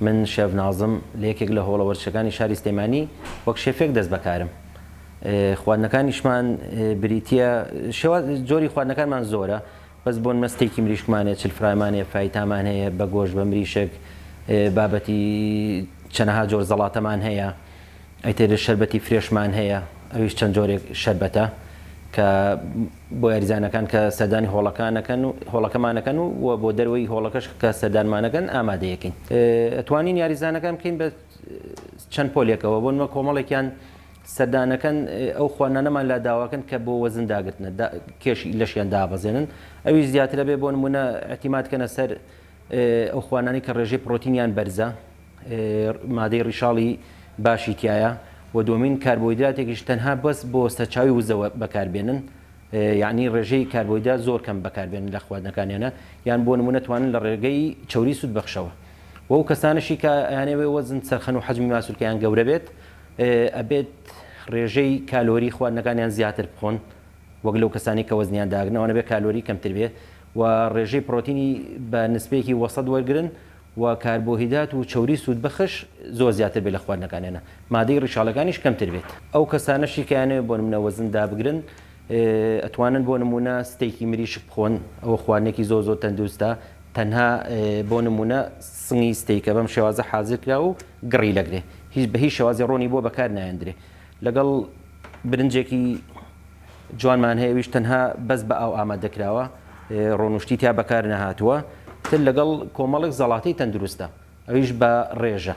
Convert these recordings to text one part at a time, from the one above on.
من شێف نازم لە یەکێک لە هۆڵە وەرزشەکانی شاری سلێمانی وەک شێفێک دەست بەکارم. خواردنەکانیشمان بریتییە شێواز جۆری خواردنەکانمان زۆرە بەس بۆ نمە ستێکی مریشکمان هەیە، چلفرایمان هەیە، فایتامان هەیە بە گۆشت بە مریشک، بابەتی چەنەها جۆر زەڵاتەمان هەیە. ئیتر شەربەتی فرێشمان هەیە ئەویش چەند جۆرێک شەربەتە کە بۆ یاریزانەکان کە سەردانی هۆڵەکانەکەن و هۆڵەکەمانەکەن و و بۆ دەروی هۆڵەکەش کە سەردانمانەکەن ئامادەیەکەین ئەتوانین یاریزانەکان بکەین بە چەند پۆلێکەوە بۆ نمە کۆمەڵێکیان سەردانەکەن ئەو خواردنانەمان لا داواکەن کە بۆ وەزن داگرتنە کێشی لەشیان دابەزێنن ئەویش زیاترە بێ بۆ نمونە اعتیماد کەنە سەر ئەو خواردنانەی کە ڕێژەی پڕۆتینیان بەرزە، مادەی ڕیشاڵی باشی تیایە و دووەمین کاربۆهیدراتێکیش تەنها بەس بۆ سەرچاوی وزە بەکاربێنن یعنی ڕێژەی کاربۆهیدرات زۆر کەم بەکاربێنن لە خواردنەکانیانە یان بۆ نمونە توانن لە ڕێگەی چەوری سوود بەخشەوە و ئەو کەسانەشی کە ئەیانەوێ وەزن سەرخەن و حەجمی ماسولکەیان گەورە بێت ئەبێت ڕێژەی کالۆری خواردنەکانیان زیاتر بخۆن وەک لەو کەسانەی کە وەزنیان داگرن ئەوانە بێ کالۆری کەمتر بێ و ڕێژەی پڕۆتینی بە نسبەیەکی وەسەت وەرگرن و کاربۆهیدرات و چەوری سوودبەخش زۆر زیاتر بێت لە خواردنەکانیانا مادەی ڕیشاڵەکانیش کەمتر بێت. ئەو کەسانەشی کە ئەیانەوێت بۆ نمونە وەزن دابگرن ئەتوانن بۆ نمونە ستەیکی مریشک بخۆن ئەوە خواردنێکی زۆر زۆر تەندروستە تەنها بۆ نمونە سنگی ستەیکە بەم شێوازە حازر کرا و گڕی لەگرێ هیچ بە هیچ شێوازی ڕۆنی بۆ بەکار نایەندرێ لەگەڵ برنجێکی جوانمان هەیە ئەویش تەنها بەس بە ئاو ئامادە کراوە ڕۆنوشتی تیا بەکار نەهاتووە تر لەگەڵ کۆمەڵێک زەڵاتەی تەندروستە ئەویش بە ڕێژە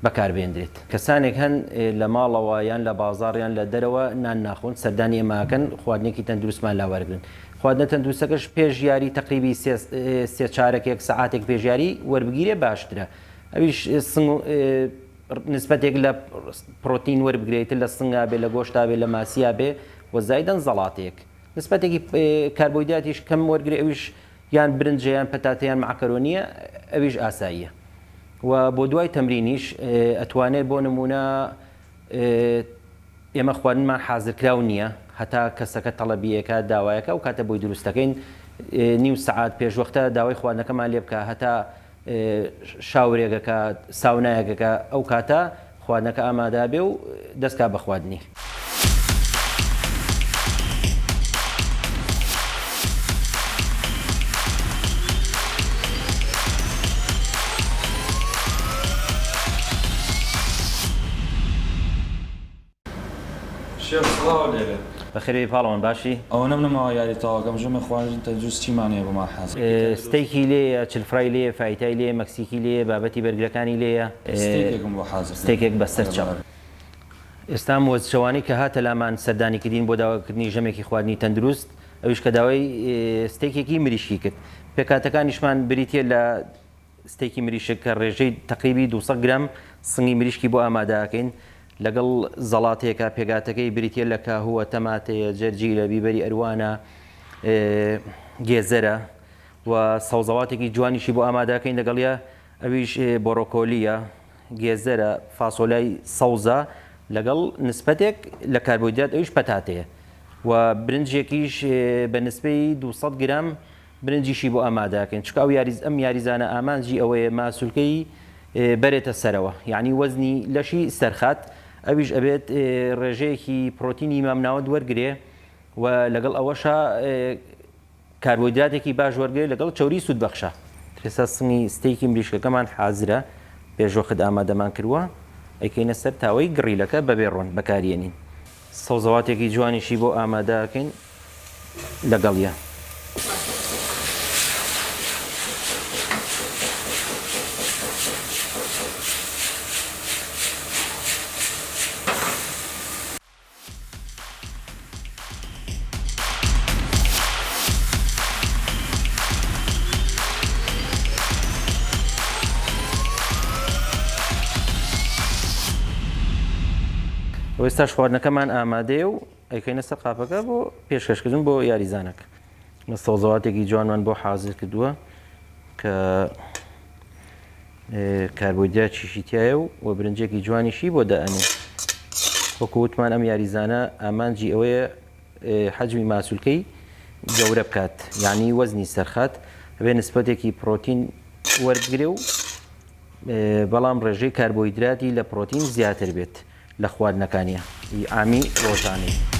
بەکاربێندرێت کەسانێک هەن لە ماڵەوە یان لە بازاڕ یان لە دەرەوە نان ناخۆن سەردانی ئێمە ئەکەن خواردنێکی تەندروستمان لا وەرگرن خواردنە تەندروستەکەش پێش یاری تەقریبی سێ چارەکێک سەعاتێک پێش یاری وەربگیرێ باشترە ئەویش سنگ نسبەتێک لە پڕۆتین وەربگرێ ئیتر لە سنگا بێ لە گۆشتا بێ لە ماسیا بێ و زایدەن زەڵاتەیەک نسبەتێکی کاربۆیدراتیش کەم وەرگرێ ئەویش یان برنجە یان پەتاتە یان مەعکەرۆنیە ئەویش ئاساییە و بۆ دوای تەمرینیش ئەتوانێت بۆ نمونە ئێمە خواردنمان حازرکراو نییە هەتا کەسەکە تەڵەبیەکە داوایەکە و کاتە بۆی دروستەکەین نیو سەعات پێشوەختە داوای خواردنەکەمان لێ بکە هەتا شاورێگەکە، ساونایەکەکە، ئەو کاتە خواردنەکە ئامادە بێ و دەست کا بە خواردنی. شێخ سڵاوت لێبێ. بەخێربێی پاڵەوان باشی؟ ئەوەنەم نەماوە یاری تەواوکەم ژەمێ خواردن تەندروست چیمان هەیە بۆمان حازر کەی تەندروست؟ ستەیکی لێیە چلفرای لێیە فایتای لێیە مەکسیکی لێیە بابەتی بەرگرەکانی لێیە. ستەیکێکم بۆ حازر کەن ستەیکێک بەسەر ئەگەر چاو. بەڕێز. ئێستا ئەم وەرزشەوانەی کە هاتە لامان سەردانی کردین بۆ داواکردنی ژەمێکی خواردنی تەندروست ئەویش کە داوای ستەیکێکی مریشکی کرد پێکهاتەکانیشمان بریتیە لە ستێکی مریشک کە ڕێژەی تەقریبی 200 گرام سنگی مریشکی بۆ ئامادە ئەکەین لەگەڵ زەڵاتەیەکە پێکهاتەکەی بریتیە لە کاهووە، تەماتەیە، جەرجیرە، بیبەری ئەروانە، گێزەرە و سەوزەواتێکی جوانیشی بۆ ئامادە ئەکەین لەگەڵیا ئەویش بۆرۆکۆلییە، گێزەرە، فاسۆلیای سەوزە لەگەڵ نسبەتێک لە کاربۆهیدرات ئەویش پەتاتەیە و برنجێکیش بە نسبەی 200 گرام برنجیشی بۆ ئامادە ئەکەین چونکە ئەو یاریز ئەم یاریزانە ئامانجی ئەوەیە ماسولکەی بەرێتە سەرەوە یعنی وەزنی لەشی سەرخات ئەویش ئەبێت ڕێژەیەکی پرۆتینی مامناوەند وەرگێ و لەگەڵ ئەوەشا کاربۆهیدراتێکی باش وەرگێ لەگەڵ چەوری سوود بەخشە. ئێستا سنگی ستەیکی مریشکەکەمان حازرە پێشوەخت ئامادەمان کردووە ئەیکەینە سەر تاوەی گڕیلەکە بەبێ ڕۆن بەکاریێنین. سەوزەواتێکی جوانیشی بۆ ئامادە ئەکەین لەگەڵیا. ئێستاش خواردنەکەمان ئامادەیە و ئەیکەینە سەر قاپەکە بۆ پێشکەشکردن بۆ یاریزانەکە. سەوزەواتێکی جوانمان بۆ حازر کردووە کە کاربۆیدراتیشی تایە و و برنجێکی جوانیشی بۆ دائەنێ. وەکو وتمان ئەم یاریزانە ئامانجی ئەوەیە حەجمی ماسولکەی گەورە بکات یعنی وەزنی سەرخات ئەبێ نسبەتێکی پرۆتین وەربگرێ و بەڵام ڕێژەی کاربۆهیدراتی لە پرۆتین زیاتر بێت لە خواردنەکانیا ی عامی ڕۆژانەی.